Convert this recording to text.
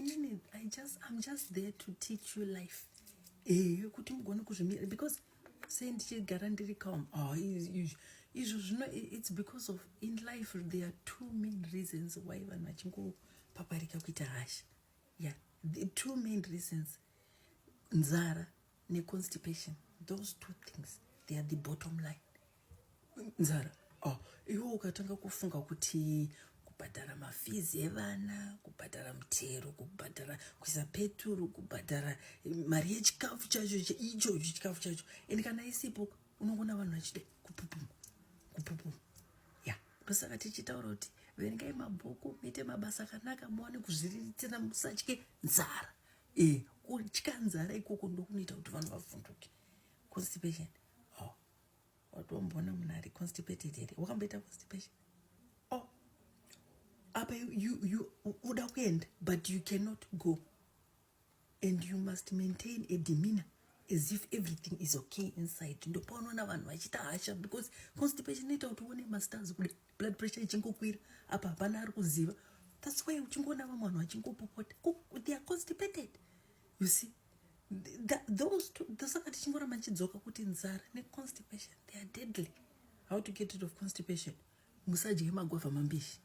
Inini I'm just there to teach you life, kuti mugone kuzvimira, because sei ndichigara ndiri calm? Oh, izvo zvino it's because of, in life there are two main reasons why vanhu vachingopaparika kuita hasha. Yeah, the two main reasons, nzara neconstipation. Those two things, they are the bottom line. Nzara, oh, iwe ukatanga kufunga kuti kubhadhara mafees evana, kubhadhara mutero, kubhadhara kuisa peturu, kubhadhara mari yechikafu chacho, ichocho chikafu chacho, and kana isipo, unongoona vanhu vachida kupupuma, kupupuma. Ya, ndosaka tichitaura kuti verengai mabhuku, muite mabasa akanaka, muwane kuzviriritira, musatye nzara. Kutya nzara ikoko ndokunoita kuti vanhu vavhunduke. Constipation, oh, watomboona munhu ari constipated here? Wakamboita constipation? Oh, apa you uda kuenda but you cannot go, and you must maintain a demeanor as if everything is okay inside. Ndopaunoona vanhu vachiita hasha, because constipation inoita kuti uone mastars kude, blood pressure ichingokwira, apa hapana ari kuziva. That's why uchingoona vamwe vanhu vachingopopota. They are constipated, you see. Those two, ndosaka tichingoramba nchidzoka kuti nzara neconstipation, they are deadly. How to get rid of constipation? Musadye magwavha mambishi.